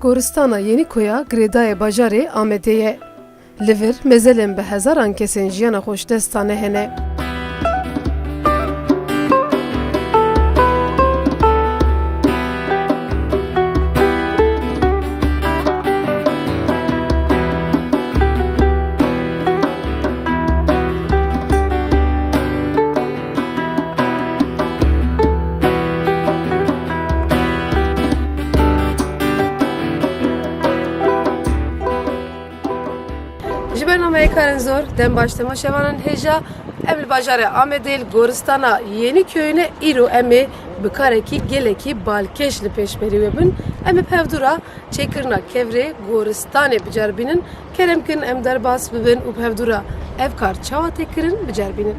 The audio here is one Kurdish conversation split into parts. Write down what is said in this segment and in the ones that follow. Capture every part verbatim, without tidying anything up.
Goristana Yenîkoya girêdayê bajarê Amedê ye. Li vir mezelên bi hezaran kesên jiyana xwe ji dest dane hene. Ji bernameyê Karên Zor, dem baş temaşevanan hêja. Em li bajarê Amedê li goristana Yenîkoyê ne, îro em ê bi karekî gelekî balkêş li pêşberî wê bin. Em ê bi hevdû re çêkirina kevirê goristanê biceribînin. Kerem kin em derbas bibin û bi hevdû re ev kar çawa tê kirin biceribînin.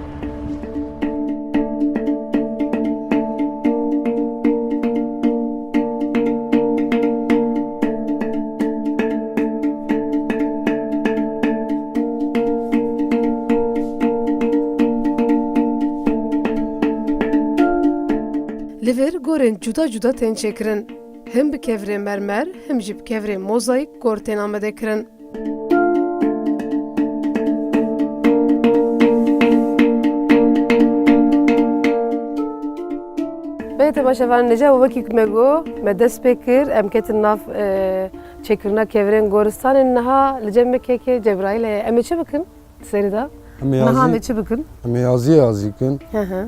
Li vir gorên cuda cuda tên çêkirin. Him bi kevirê mermer, him jî bi kevirê mozayîk gor tên amadekirin. Belê temaşevanên hêja, wekî ku me got, me dest pê kir, em ketin nav, e, çêkirina kevirên goristanê. Niha li cem me kekê Cebraîl heye. Em ê çi bikin? Serî de. Em ê Niha yazî, em ê çi bikin? Em ê yazî yazî kin. Hı hı.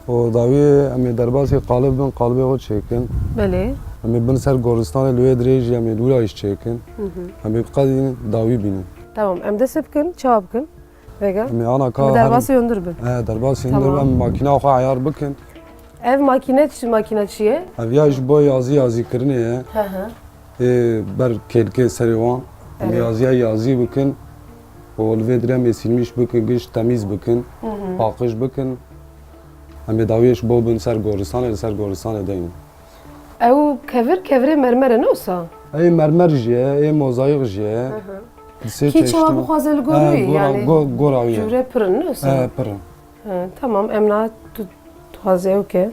Û dawiyê em ê derbasî qalib bin, qalibê xwe çêkin. Belê. Em ê bin ser goristanê li wê dirêjî em ê dûra îş çêkin. Hı hı. Em ê bi qedî dawî bînin. Tamam, em dest pê bikin, çawa bikin? Vêga? Em ê ana ka Em ê derbasî hundir bin. He, derbasî hundir bin, Tamam. em makîna xwe eyar bikin. Ev makîne çi, makîne çi ye? Ev ya ji bo yazî yazî kirinê ye. Hı hı. Ê ber kêlkê serê wan. Em ê Evet. yazîya yazî bikin. Û li vê dirê em ê sînmîş bikin, giş temîz bikin, Hı hı. paqij bikin. Em ê dawiyê ji bo bin ser goristanê, li ser goristanê deynin. Ew kevir, kevirê mermer e, ne wisa? Ê mermer jî ye, ê mozayîk jî ye. Hı hı. Di sê Kî çeşit çawa in. bixwaze li gor He, wî, gora, yani go-, gora wî ye. cûre pir in, ne wisa? He, pir in. He, tamam, em na tu, tu dixwaze ew ke.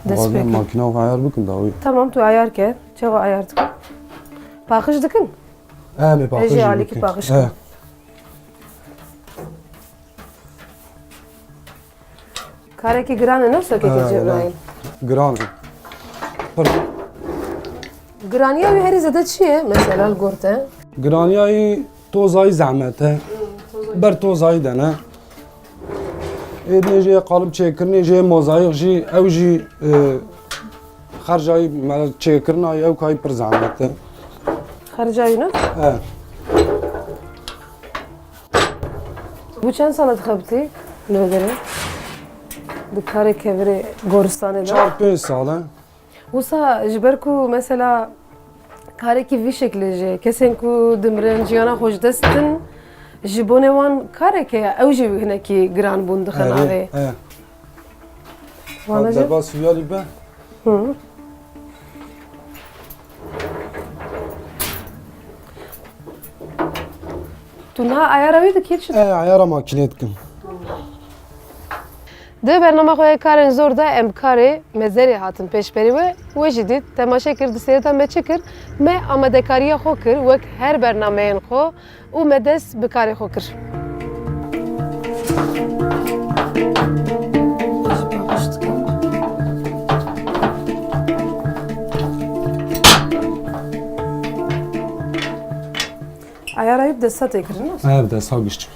Dest Dixwaze pê kir. makîna xwe ayar bikin dawî. Tamam, tu ayar ke. Çawa ayar dike? Paqij dikin? He, em ê paqij Ejê jî alîkî bikin. paqij He. kin. Karekî giran e, ne wisa kekê He, Cebraîl? he. Giran e. Pir. Giraniya wî herî zêde çi ye? Mesela li gor te? Giraniya wî tozayî zehmet e. Ber tozayî de ne. Ê dinê jê qalib çêkirinê jê mozayîk jî, ew jî, e, xercayî, me çêkirina ew kayî pir zehmet e. Xercayî ne? He. Bû çend sala dixebitî li vê derê? Di karê kevirê goristanê de? Çar pênc sal e. Wisa ji ber ku mesela karekî vî şeklê ji kesên ku dimirin, jiyana xwe ji dest din, ji bonê wan kareke ew jî hinekî giran bûn dixe Erê, navê. he. Wana jî? Derbas Viyalî be. Hı. Tu niha ayara wî dikî çi? E, ayara makînê dikim. Di bernama xwe ya Karên Zor de em karê mezerê hatin pêşberî we, we jî dît, temaşe kir, di sêreta me çi kir? Me amadekariya xwe kir wek her bernameyên xwe û me dest bi karê xwe kir. Ayara wî bi desta tê kirin, ne? He, bi desta gişt.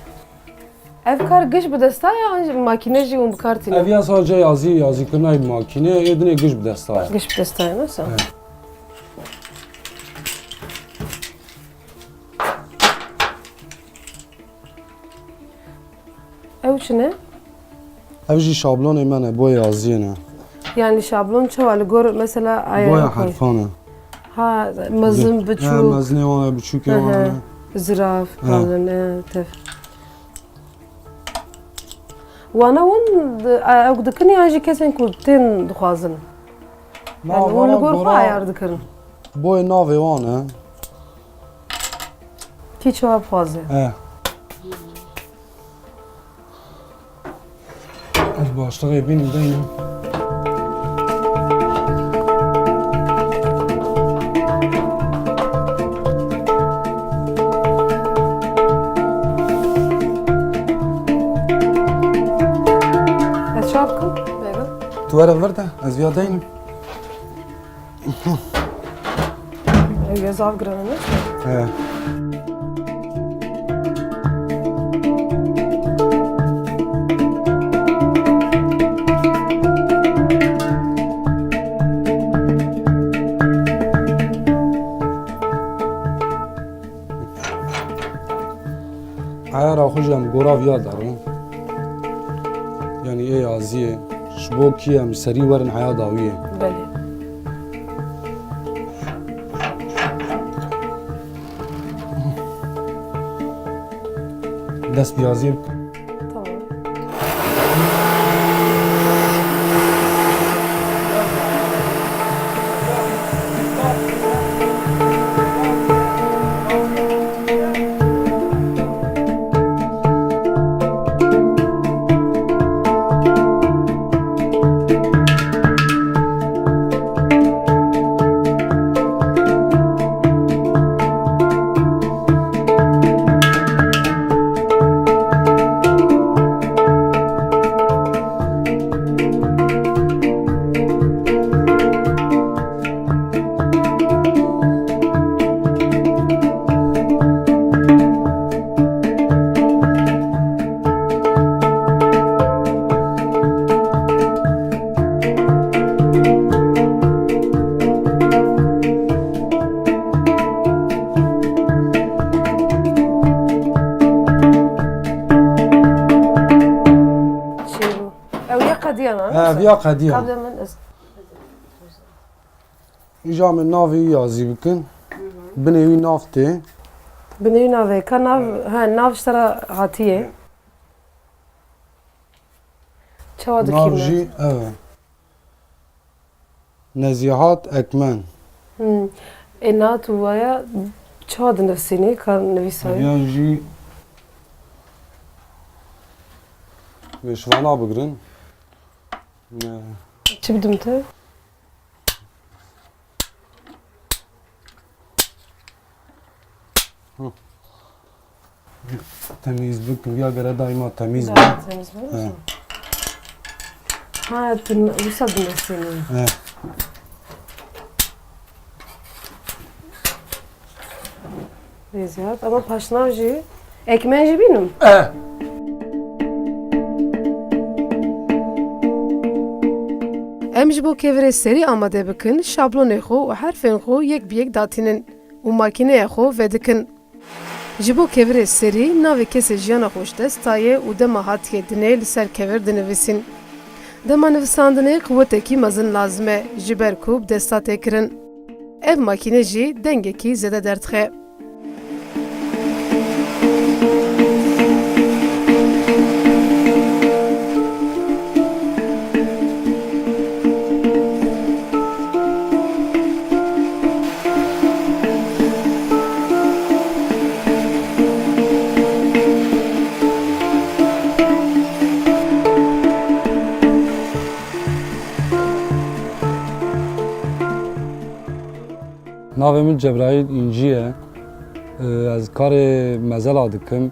Ev kar giş bi desta ya, an jî makîne jî hûn bi kar tînin? Ev ya sadece yazî, yazîkirina bi makîne, ê dinê giş bi desta ya. Giş bi desta ya, ne wisa? Evet. Ew çi ne? Ev jî şablonê me ne, boya yaziyê ne. Yani şablon çawa li gor mesela Boya ayara koy. herfan e. Ha, mezin, Bi- biçûk. He, mezinê wan e, biçûkê Hı wan hı. e. Ziraf, He. kalin, e, tev. Wana wan di-, e, ew dikin yan jî kesên ku tên dixwazin? Ma Yani wan li vana gor xwe gora ayar dikirin. Boyê navê wan e. Kî çawa bixwaze? E. Ez başlığê bînim deynim. Tu were vir de, ez viya deynim. Ev ya zaf giran e, ne? He. Ayara xwe jî em gora viya derin. Yanî ê yaziyê. Ji bo kî em serî werin heya dawiyê. Belê. Dest bi yaziyê bikin. Tamam. Çêbû. Ew ya qediya, ne? He, ev ya qediya. Qedê min ez- Îja min navê wî yazî bikin. Binê wî nav tê. Binê wî navê. Ka nav, he, nav ji te re hatiye. Çawa dikî me? Nav jî ev e. Nezîhat Ekmen. Hmm. Ê na tu waya çawa dinivîsînî, ka nivîsayî? Yan jî vê şivana bigirin. Ne. Çi bidim te? Hı. Temîz bikin, ya gere daima temîz bin. Daima temîz bin. He. Ha, tu wisa dinasînî. He. Leziyat, ama paşnav jî, ekmen jî bînim. Eh. Em ji bo kevirê serî amade bikin, şablonê xwe û herfên xwe yek bi yek datînin û makîneya xwe vedikin. Ji bo kevirê serî, navê kesê jiyana xwe ji dest daye û dema hatiye dinê li ser kevir dinivîsîn. Dema nivisandinê quwetekî mezin lazim e, ji ber ku bi desta tê kirin. Ev makîne jî dengekî zêde derdixe. Navê min Cebraîl Încî ye. Ez karê mezela dikim.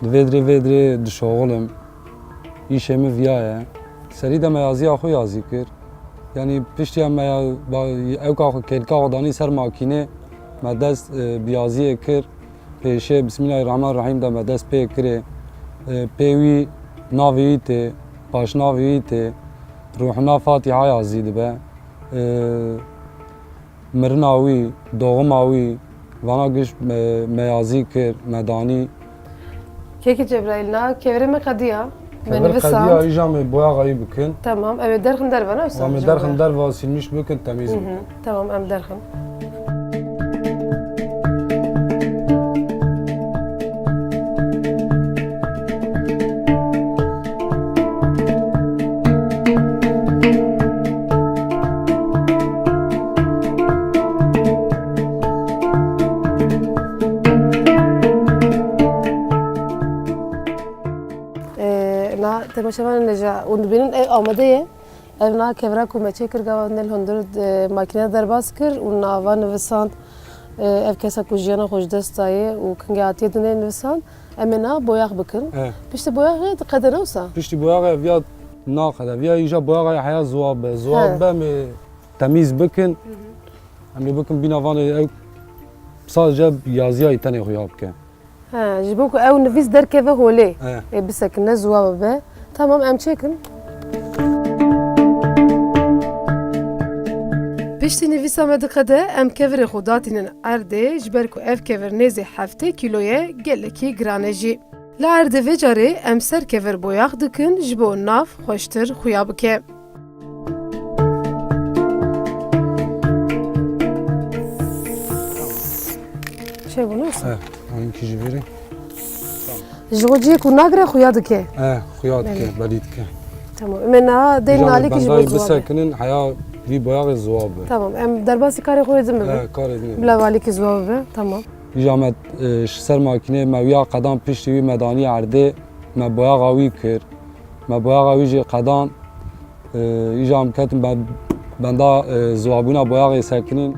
Di vê dirê vê dirê dişoxilim. Îşê min viya ye. Serî de me yaziya xwe yazî kir. Yanî piştî em me ya-, ba-, ewka xwe kêlka xwe danî ser makînê, me dest, e, bi yaziyê kir. Pêşê Bismillahirrahmanirrahîm de me dest pê kirê. E, pê wî navê wî tê, paşnavê wî tê. Ruhuna Fatiha yazî dibe. E, Mirina wî, doğima wî, vana giş me, me yazî kir, me danî. Kekî Cebraîl, na kevirê me qediya. Me Kevir nivisand. Qediya, îja me boyaxa wî bikin. Tamam, ew ê derxin derve, ne wisa? Em ê derxin derve, sîlmiş bikin, temîz bikin. Hı hı. Tamam, em derxin. Ee, na temaşevanên hêja hûn dibînin, ev amade ye. Ev na kevra ku me çêkir gava hûn ê li hundir, e, makîne derbas kir û nava nivisand, e, ev kesa ku jiyana xwe ji dest daye û kingê hatiye dinê nivisand. Em ê niha boyax bikin. Eh. Piştî boyaxê diqede, ne wisa? Piştî boyaxê ev ya Naqede. Viya îja boyaxa heya ziwa be. Ziwa He. be em ê temîz bikin. Hı hı. Em ê bikin bîna vanê ew sadece yaziyayî tenê xuya bike. He, ji bo ku ew nivîs derkeve holê. He. Ê bisekine ziwa bibe. Tamam, em çêkin. Piştî nivîsa me diqede, em kevirê xwe datînin erdê, ji ber ku ev kevir nêzê heftê kîlo ye, gelekî giran e jî. Li erdê vê carê em ser kevir boyax dikin, ji bo nav xweştir xuya bike. Çêbû, ne wisa? Eh, hingî ji vîrê. Ji xwe cihê ku nagire xuya dike? Eh, xuya dike, Belê. belî dike. Tamam. Em ê niha dê Îja nalîkî ji bo bendayî ziwa be. bisekinin, heya vî boyaxê ziwa be. Tamam. Em derbasî karê xwe yê din bibin. Eh, karê din. Bila valîkî ziwa bibe. Tamam. Îja me, e, ji ser makîneyê me wiya qedan piştî wî me danî erdê, me boyaxa wî kir. Me boyaxa wî jî qedan, e, îja em ketin be-, benda, e, ziwabûna boyaxê sekinîn.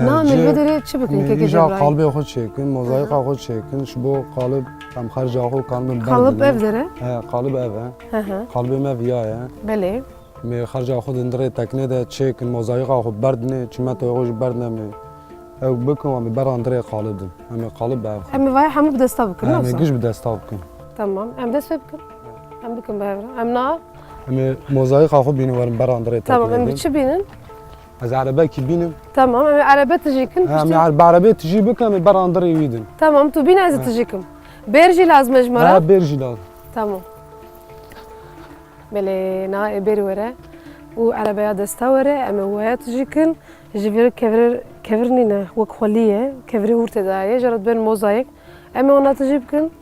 Na, Cê, em ê li vê derê çi bikin, em ê kekê îja Cebraîl? Qalibê xwe çêkin, mozayîka Aha. xwe çêkin, ji bo qalib em xerca xwe kalibin Qalib berdin. ev dere? He, qalib ev e. Hı hı. Qalibê me viya ye. Belê. Em ê xerca xwe di ndirê teknê de çêkin, mozayîka xwe berdinê, çîmentoya xwe jî berdinê em ê. Ew bikin, em ê beran dirê qalib din. Em ê qalib ev. Em ê vaya hemû bi desta bikin, Em ê wisa? giş bi desta bikin. Tamam. Em dest pê bikin. Em bikin bi hev re. Em na? Em ê mozayîka xwe bînin werin beran dirê teknê Tamam, em bi din. çi bînin? Ez erebekî bînim. Tamam, em ê erebe tijî kin, Ha, em piştî ê er-, bi erebê tijî bikim, em ê ber andirê wî din. Tamam, tu bîne ez ê Ha. tijî kim. Bêr jî lazim e ji me re? Ha, bêr jî lazim. Tamam. Belê, na ê bêrî were û erebeya desta were, em ê waya tijî kin. Ji vir kevir, kevir nîne, wek xwelî ye, kevirê hûr tê de ye, ji re dibên mozayek. Em ê wana tijî bikin.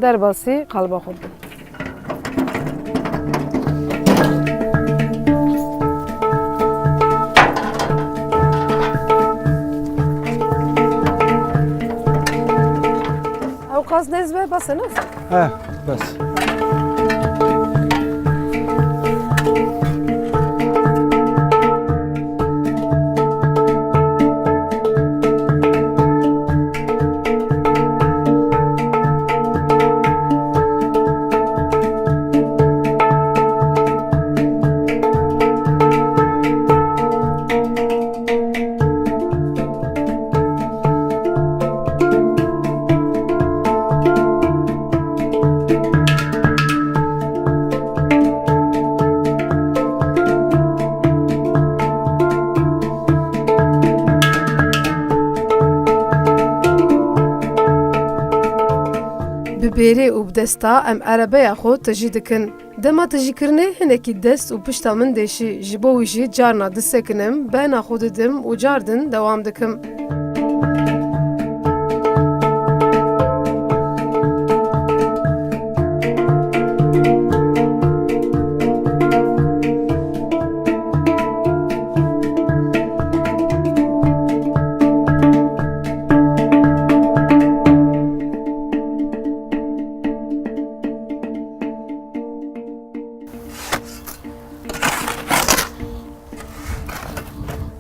Derbasî qaliba xwe bikin. Ew qas nêz be, bes e, ne? He, bes. Bi bêrê û bi desta em erebeya xwe tijî dikin. Dema tijîkirinê hinekî dest û pişta min dêşî, ji bo wî jî carna disekinim, bena xwe didim û cardin dewam dikim.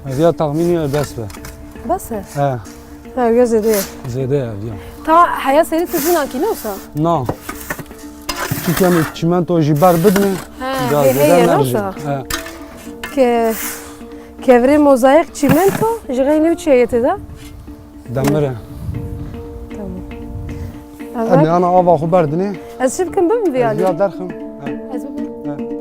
Ev ya taxmînî ye, bes be. Bes e? He. He, ev ya zêde ye. Zêde ye ev ya. Ta heya serî tu jî nakî, ne wisa? Na. Çimkî em ê çîmento jî ber bidinê. He, Ga hê, zêde heye, ne nerjê. wisa? He. Ke-, kevirê mozayek çîmento, ji xeynî û çi heye tê de? Demir e. Tamam. Em ê Evet. ana ava xwe berdinê. Ez çi bikim, bibim vê Ez alî? ya derxim. He. Ez bibim. He.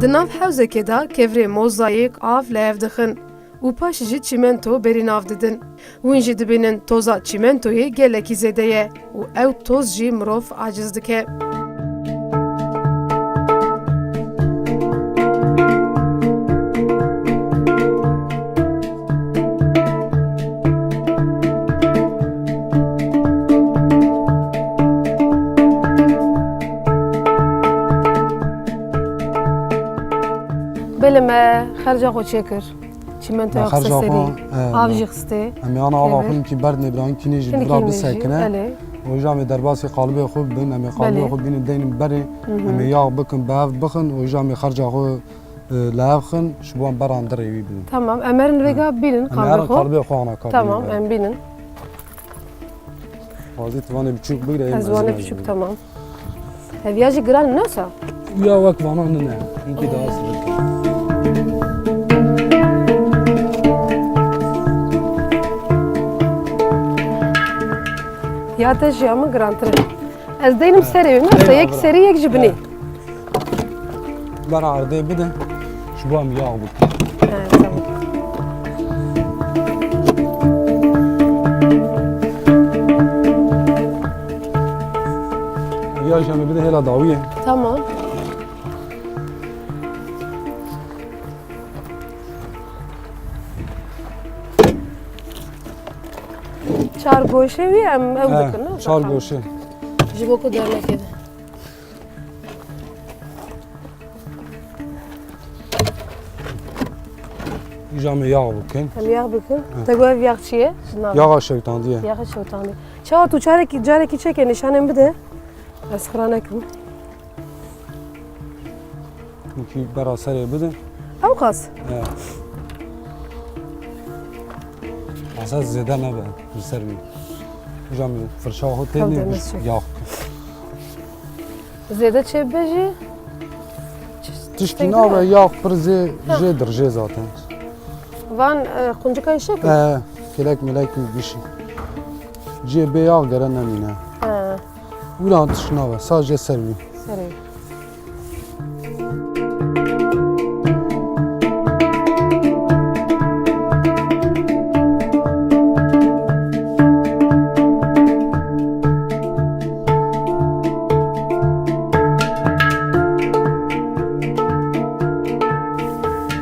Di nav hewzekê de kevirê mozayîk av li hev dixin û paşê jî çîmento berî nav didin. Hûn jî dibînin toza çîmentoyê gelekî zêde ye û ew toz jî mirov aciz dike. Belê me xerca xwe çêkir. Çîmentoya xwe serî. Av jî xistê. Em ê ana ava xwe hinkî berdinê bira, hinkî nêjî bira bisekine. Belê. Û îja em ê derbasî qalibê xwe bibin, em ê qalibê xwe bînin deynin berê. Em ê yax bikin, bi hev bixin û îja em ê xerca xwe, e, li hev xin, ji bo em beran dirê wî bidin. Tamam, em herin vêga bînin qalibê xwe. Em herin qalibê xwe ana ka bînin. Tamam, em bînin. Wazî tu vanê biçûk bigre, ez vanê biçûk, tamam. Ev ya jî giran nasa? Ya wek vana nine. Hinkî daha sivik. Ya te ji ya min girantir e. Ez deynim serê wê, nasa yek serî, yek ji binê. Bera erdê bide, ji bo em yax bikin. He, tamam. Ya jî em ê bide hêla dawiyê. Tamam. Çar goşe wî em ew dikin, ne? Çar goşe. Ji bo ku dernekê de. Îja me yax bikin. Em yax bikin. Te got ev yax çi ye? Ji navê. Yaxa şewtandiye. Yaxa şewtandiye. Çawa tu çarekî, carekî çeke nîşanên bide. Ez xira nekim. Hinkî bera serê bide. Ew qas? He. Esas zêde nebe li ser wî. Îja me firça xwe tênê yax bikin. Zêde çêbibe jî tiştî nabe, ya pir zê jê dirjê zaten. Van, e, quncika îşek e? E, kêlek mêlek û bişî. Cihê bê yax gere nemîne. E. Wîlan tişt nabe, sadece ser wî. Serê.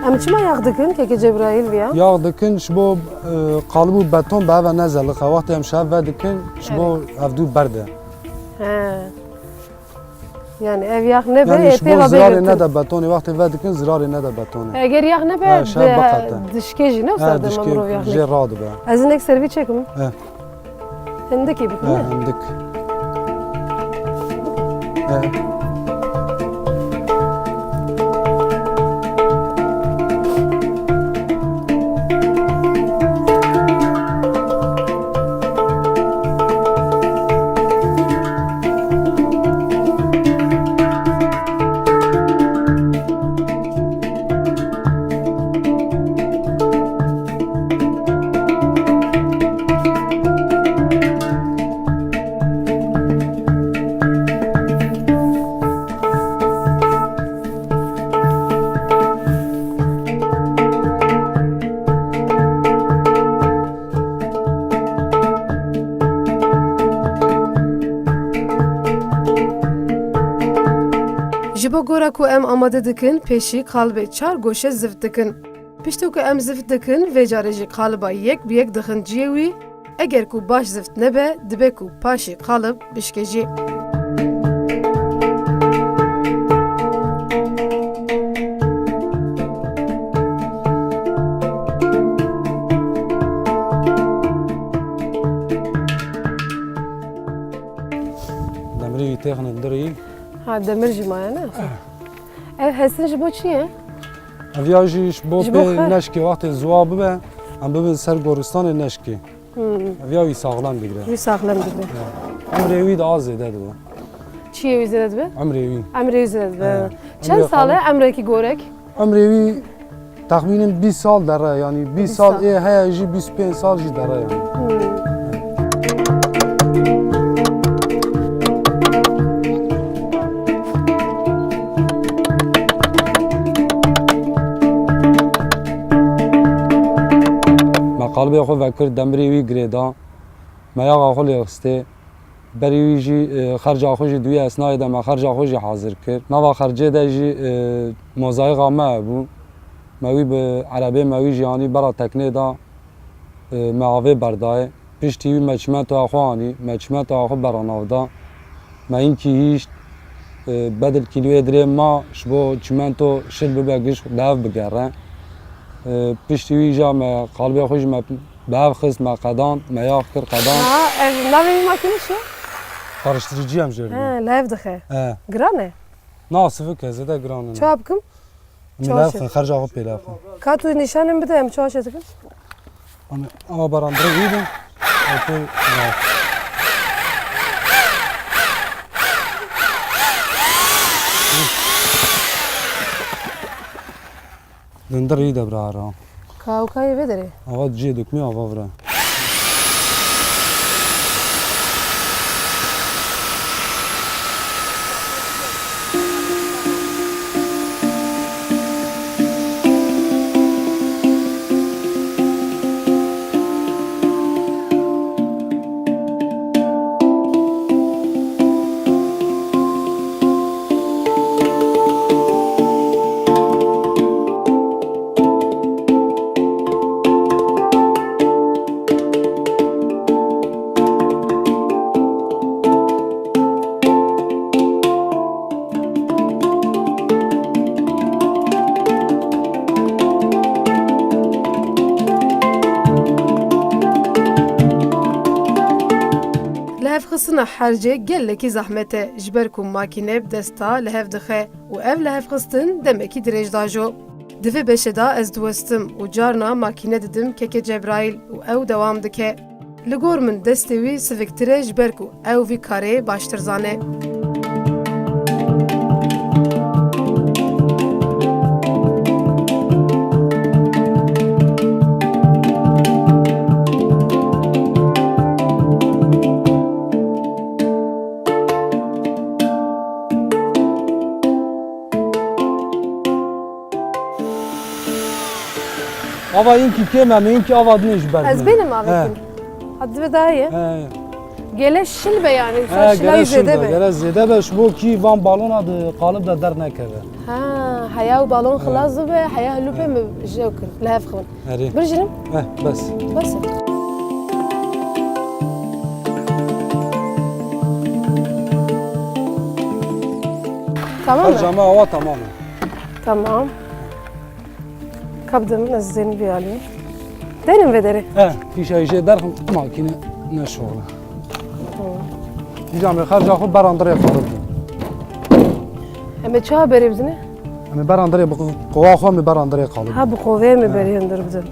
Em çima yax dikin, keke Cebraîl viya? Yax dikin ji bo, e, qalib û beton bi hev ve nezelixe. Wextê em ji hev vedikin, ji bo ev du berde. He. Yani ev yax nebe, yani ji bo zirarê nede betonê, wextê vedikin zirarê nede betonê. Eger yax nebe, dişkê jî ne, dişkê jê radibe. Ez hinek servî çekim. Hindikî bik, ne? Hindik. Ji bo gora ku em amade dikin, pêşî qalibê çar goşe zift dikin. Piştî ku em zift dikin, vê carê jî qaliba yek bi yek dixin cihê wî. Eger ku baş zift nebe, dibe ku paşê qalib bişke jî. Demirî wî têxin dirî. Ha, demir jî maye ne? Ev hesin ji bo çi ye? Ev ya jî ji bo pê neşkê wextê ziwa bibe, em bibin ser goristanê neşkê. Hmm. Ev ya wî saxlem digre. Wî saxlem digre. Ya. Emrê wî daha zêde dibe. Çiyê wî zêde dibe? Emrê wî. Emrê wî zêde dibe. Ya. Çend sal e emrekî gorek? Emrê wî texmînin bîst sal dere, yanî bîst sal ê heye jî, bîst pênc sal jî dere yanî. Hmm. Me qalibê xwe vekir, demirê wî girê da, me yaxa xwe lê xistê. Berî wî jî, e, xerca xwe jî di wî esnayê de me xerca xwe jî hazir kir. Nava xercê de jî, e, mozaîxa me hebû. Me wî bi erebê me wî jî anî bera teknê da, e, me avê berdayê. Piştî wî me çimentoya xwe anî, me çimentoya xwe bera nav da. Me hinkî hîşt, E, bedil kîloyê dirê ma ji bo çimento şil bibe, giş li hev bigere. E, piştî wî jî me qalibê xwe jî me bi hev xist, me qedand, me yax kir qedand. Ha, ev navê wî makîne çi ye? Karıştırıcı em jê He, dibin. Li hev dixe. He. Giran e? Na, sivik e, zêde giran e. Çawa bikim? Em ê li hev Çawa xin, xerca xwe pê li hev xin. Ka tu nîşanê min bide, em çawa çêdikin? Em ê ava berandirê wî bin. Ew pê li hev. Dindir î de bira ra. Ka ew kayê vê derê? Ava cihê dikmê ava vira. Lihevxistina hercê gelekî zehmet e, ji ber ku makîne bi desta li hev dixe û ev lihevxistin demekî dirêj dajo. Di vê beşê de ez diwestim û carna makîne didim kekê Cebraîl û ew dewam dike. Li gor min destê wî siviktir e, ji ber ku ew vî karê baştir zane. Ava inkî kêm e, me inkî ava dinê ji ber Ez bînim avê He. Kîm. Hadi ve daha iyi. He. Gele şil be yani. He, şila gele şil be, zêde be. Gele zêde be, ji bo kî van balona di qalib de dernekeve. Ha, heya û balon He. Xilas dibe, heya hilûpê He. Mi jew kir, li hev xwin. Erê. Birjînim? Heh, bes. Bes. Tamam mı? Her cama hava tamam. Tamam. Kabde min ez zên vê alî. Denim vê derê. He, pîşa jê derxim makîne neşoxle. Tamam. Dîca me xerca xwe berandirê xwe bidin. Em ê çawa berê bidine? Em ê berandirê bi qowa xwe em ê berandirê qalib. Ha, bi qovê em ê He. Berê hundir bidin.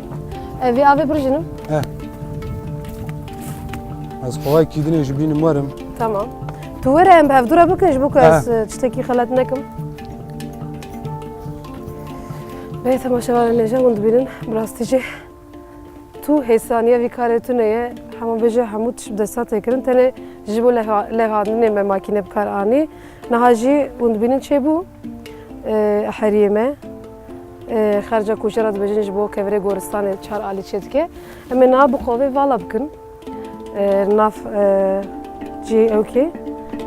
Ev vê avê birjînim? He. Ez qowayê kîdinê ji bînim werim. Tamam. Tu were em bi hevdû re bikin ji bo ku He. Ez, e, tiştekî xelet nekim. Bê temaşevanên hêja hûn dibînin, bi rastî jî tu hêsaniya vî karê tune ye, hema bêje hemû tişt bi desta tê kirin, tenê ji bo levha-, levhandinê me makîne bi kar anî. Niha jî hûn dibînin çêbû, e, heriyê me, e, xerca ku jê re dibêjin ji bo kevirê goristanê çar alî çêdike. Em ê niha bi qovê vala bikin. E, nav, e, cihê ewkê,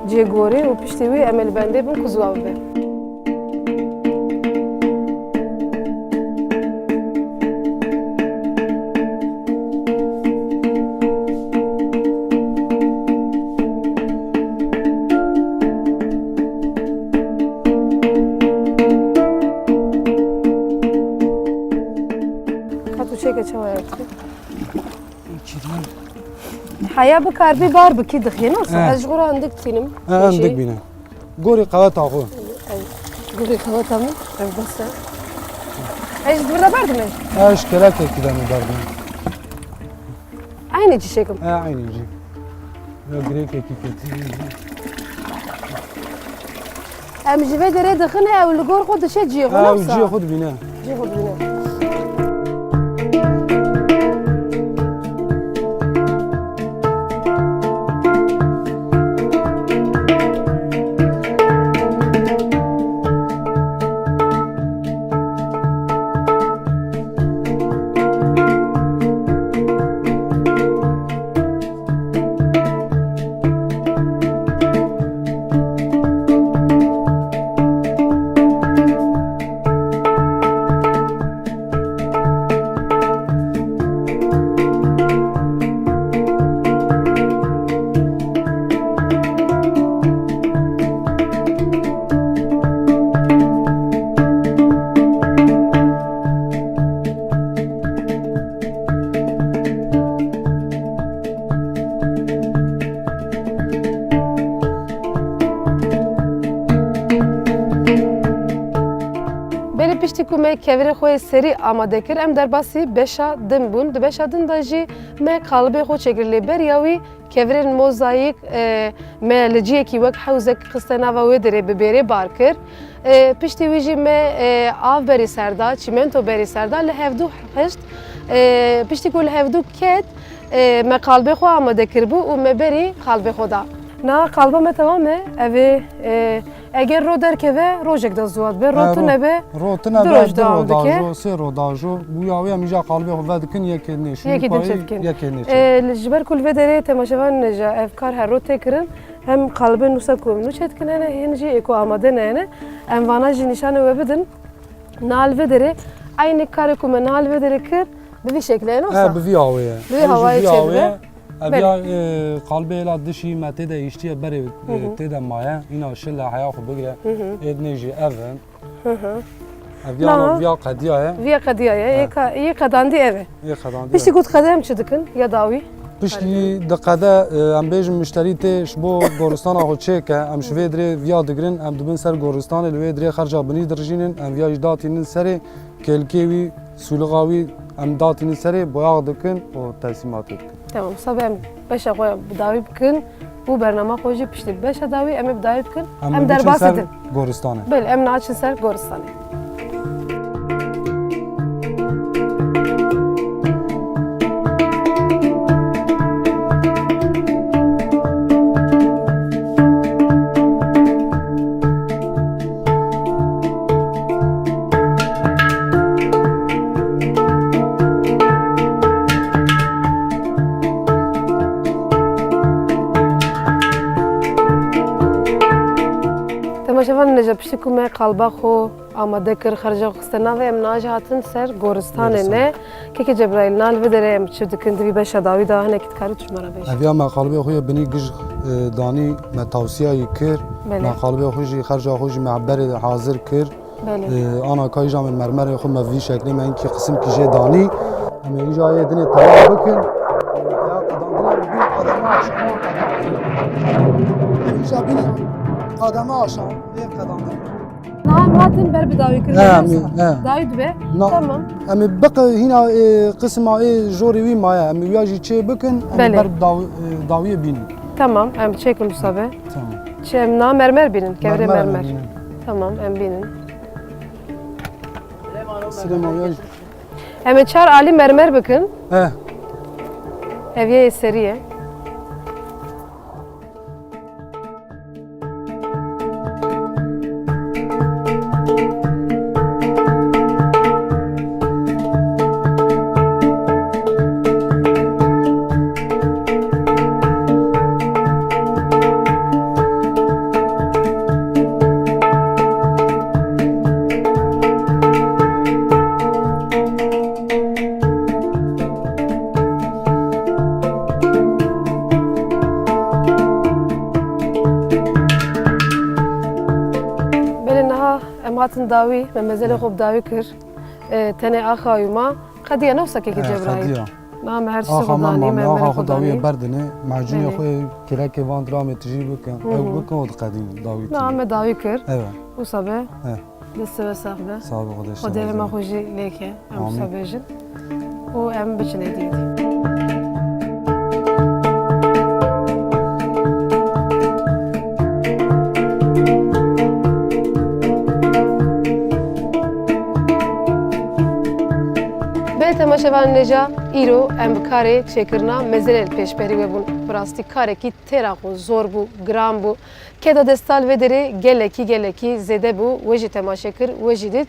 cihê gorê û piştî wî em ê li bendê bin ku ziwa bibe. Ka tu çêke çawa ye? Heya bikarbî bar bikî dixî, nasıl? He. Ez ji xwe re hindik tînim. He, hindik bîne. Gorî qeweta xwe. Gorî qeweta min, ev bes e. Ez ji vir de berdime. Ez ji kelekekî de min berdime. Aynı çiçekim. He, aynı cî. Ya girêkekî ketî. Em ji vê derê dixine, ew li gor xwe diçe cihê xwe, Ew nasa? Cihê xwe dibîne. Cihê xwe dibîne. Me kevirê xwe yê serî amade kir. Em derbasî beşa din bûn. Di beşa din de jî me qalibê xwe çêkir. Lê beriya wî kevirên mozayîk, e, me li cihekî wek hewzek xiste nava wê derê bi bêrê bar kir. E, piştî wî jî me, e, av berî ser da, çîmento berî ser da, li hevdû hişt. E, piştî ku li hevdû ket, e, me qalibê xwe amade kiribû û me berî qalibê xwe da. Niha qaliba me temam e. Ev ê, e, eger ro derkeve, rojek de ziwa dibe. Ro Ha, ro, tune be, ro tune du be, roj du dewam ro da dike. Jo, sê ro da jo. Bûya wê em îja qalibê xwe vedikin, yekê nêşûn, Yekê din payî çêdikin. Yekê nêşûn. E, li, ji ber ku li vê derê temaşevanên ne ja ev kar her ro tê kirin, hem qalibên wisa ku em nû çêdikin hene, hîn jî ê ku amade ne hene. Em vana jî nîşanê we bidin. Niha li vê derê eynî karê ku me niha li vê derê kir, bi vî şeklê ye, ne wisa? He, bi vî awê ye. Bi vî Ew jî hawayê vî çêdibe. Awê ye. Ev Belê. ya, e, qalbê hêla dişî me tê de hiştiye berê, e, Hı hı. tê de maye. Îna şile heya xwe bigire. Hı hı. Ê dinê jî ev in. Hı hı. Ev ya Na. Ana viya qediya ye. Viya qediya ye. He. Yê ka-, yê qedandî ev e. Yê qedandî Piştî ev. Ku diqede em çi dikin? Ya dawî? Piştî diqede, e, em bêjin mişterî tê ji bo goristana xwe çêke. Em ji vê dirê viya digirin, em dibin ser goristanê, li wê dirê xerca binî dirijînin, em viya jî datînin serê, kêlkê wî, sûlixa wî em datînin serê, boyax dikin û teslimatê dikin. Tamam, sabe em beşa xwe bi dawî bikin û bernama xwe jî piştî beşa dawî em ê bi dawî bikin. Em Em ê biçin derbasî ser din. Goristanê. Belê, em naçin ser goristanê. Temaşevan, nêja piştî ku me qalba xwe amade kir, xerca xwe xiste navê, em naja hatin ser goristanê Goristan. ne. Kekê Cebraîl, niha li vê derê em çi dikin, di vî beşa dawî de hinekî dikarî tu ji me re bêjî? Ev ya me qalibê xwe yê binî gij, e, danî, me tawsiyayî kir. Belê. Me qalibê xwe jî, xerca xwe jî me berê hazir kir. Belê. E, ana ka îja min mermerê xwe me vî şeklê me hinkî qisimkî jê danî. Em ê îja yê dinê temam bikin. Ya qedandinê bibîn qedeme aşama qedandin. Îja bînî qedeme aşama yê qedandin. Niha em hatin ber bi dawî kirin, He, ne em, wisa? he. Dawî dibe. Na, Tamam. Em ê biqe hîna, e, qisma ê jorê wî maye. Em ê wiya jî çê bikin. Em ê Belê. ber daw-, e, dawiyê bînin. Tamam, em çêkin wisa be. Tamam. Çi em na mermer bînin, kevirê Mermer mermer. bînin. Tamam, em bînin. Silêman wiya jî. Em ê çar alî mermer bikin. He. Ev yê serî ye. Belê, niha em hatin dawî, me mezelê xwe bi dawî kir. E, tenê axa wî ma qediya, ne wisa kekê He, Cebraîl? qediya. Na me her tiştê Axa xwe me danî, ma, me me axa merê xwe xwe dawiyê danî. berdinê, macûnê Belê. xwe kirekê van diramê tijî bikin, Hı ew hı. bikin û diqedînin dawî Na tijî. me dawî kir. Evet. Wisa be. He. Destê we sax be. Sağ ol, Xwedê Xwedê rehma razı. xwe jî lê ke, em Amîn. wisa bêjin. Û em biçin êdî êdî. Belê temaşevanên hêja, îro em bi karê çêkirina mezelê li pêşberî we bûn. Bi rastî karekî têra xwe zor bû, giran bû. Keda desta li vê derê gelekî, gelekî zêde bû. We jî temaşe kir, we jî dît.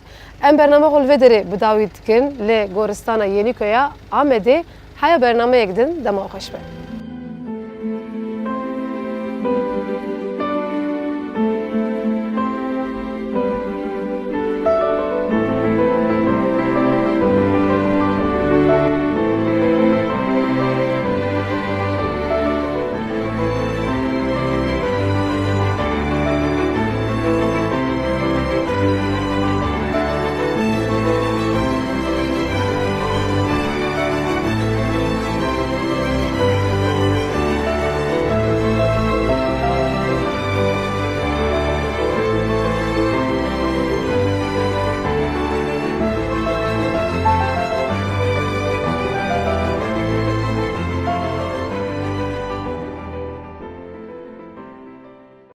Em bername xwe li vê derê bi dawî dikin li goristana Yênîkoya Amedê. Heya bernameyek din, dema xweş be.